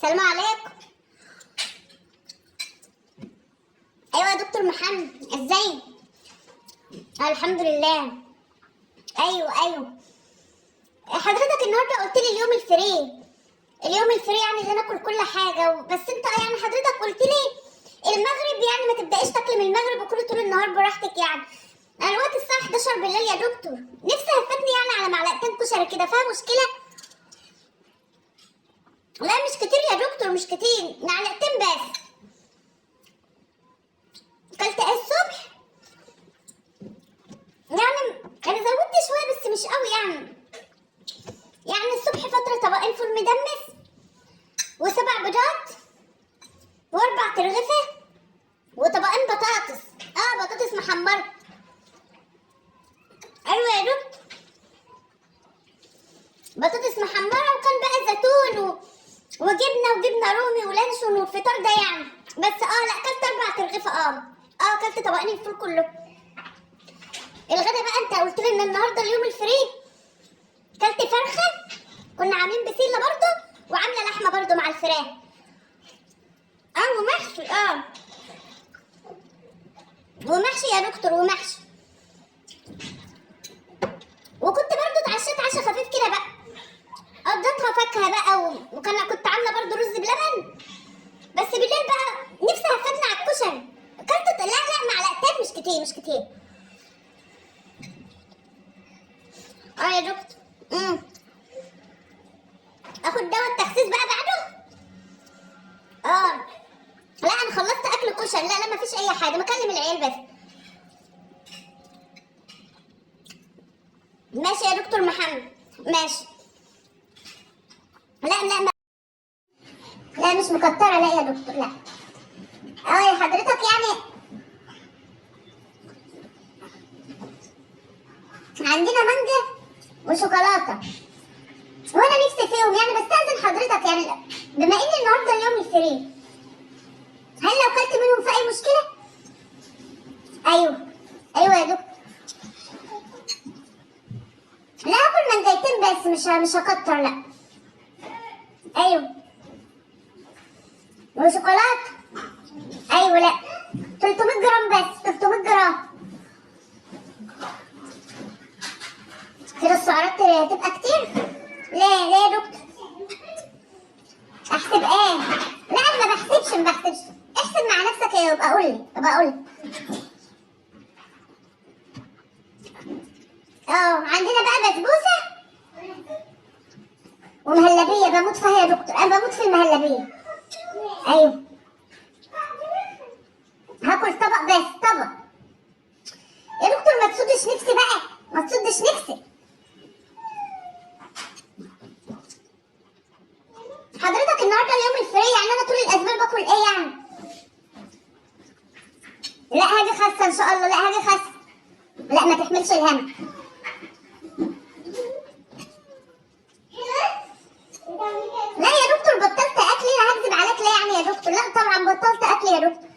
السلام عليكم. ايوه يا دكتور محمد، ازاي؟ الحمد لله. ايوه ايوه، حضرتك النهارده قلت لي اليوم ال free، اليوم ال free يعني اللي انا اكل كل حاجة بس انت يعني حضرتك قلت لي المغرب، يعني ما تبدايش تاكلي من المغرب وكل طول النهار براحتك. يعني انا الوقت الساعة 11 بالليل يا دكتور، نفسي هفتني يعني على معلقتين كشري كده، فيها مشكلة؟ لا مش كتير يا دكتور، مش كتير، معلقتين بس. اكلت ايه الصبح؟ يعني انا زودت شوية بس مش قوي يعني. يعني الصبح فترة طبقين فول مدمس و7 بيضات و4 ترغفه وطبقين بطاطس، بطاطس محمرة. ايوه يا دكتور، بطاطس محمرة، وكان بقى زيتون وجبنه وجبنه رومي ولانشون والفطار ده يعني. بس لا اكلت 4 ترغيفه، اكلت طبقين الفول كله. الغدا بقى انت قلت لي ان النهارده اليوم ال free، اكلت فرخة، كنا عاملين بسلة برضه وعامله لحمه برضه مع الفراخ، ومحشي، ومحشي يا دكتور، ومحشي. وكنت برضه اتعشيت عشاء خفيف كده بقى، قضيتها فاكهة بقى، وكان كنت عامله برضه رز بلبن. بس بالليل بقى نفسي هفتني على الكشري، اكلت لا لا معلقتين، مش كتير مش كتير. يا دكتور، اخد دواء التخسيس بقى بعده؟ لا انا خلصت اكل كشري، لا لا مفيش اي حاجة، بكلم العيال بس. ماشي يا دكتور محمد، ماشي. لا لا ما. لا مش مكتره، لا يا دكتور لا. يا حضرتك يعني عندنا مانجا وشوكولاته وانا نفسي فيهم يعني، بستأذن حضرتك يعني بما ان النهارده اليوم ال free، هل لو اكلت منهم في اي مشكلة؟ ايوه ايوه يا دكتور. لا اكل مانجايتين بس، مش هكتر، لا. ايوه وشوكولاته، ايوه لا 300 جرام بس، 300 جرام كده السعرات هتبقى كتير؟ لا لا يا دكتور. احسب ايه؟ لا انا ما بحسبش ما بحسبش، احسب مع نفسك يا ابقى قول لي، ابقى قول لي. عندنا بقى بسبوسه ومهلبيه، بموت فيها يا دكتور، انا بموت في المهلبيه. ايوه هاكل طبق بس، طبق يا دكتور. ما تسدش نفسي بقى، ما تسدش نفسي. حضرتك النهارده اليوم ال free، يعني انا طول الاسبوع باكل ايه يعني؟ لا هاجي خاسه ان شاء الله، لا هاجي خاسه، لا ما تحملش الهم. لا يا دكتور بطلت اكل، انا هكذب عليك ليه يعني يا دكتور؟ لا طبعا بطلت اكل يا دكتور.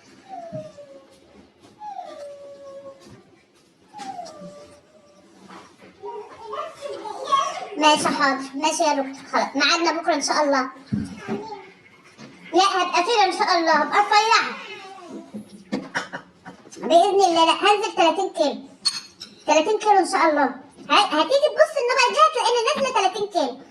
ماشي حاضر، ماشي يا دكتور، خلاص ميعادنا بكره ان شاء الله. لا هبقى كده ان شاء الله، هبقى رفيعة باذن الله. لا هنزل 30 كيلو، 30 كيلو ان شاء الله. هتيجي تبص النوبة الجاية تلاقيني نازله 30 كيلو.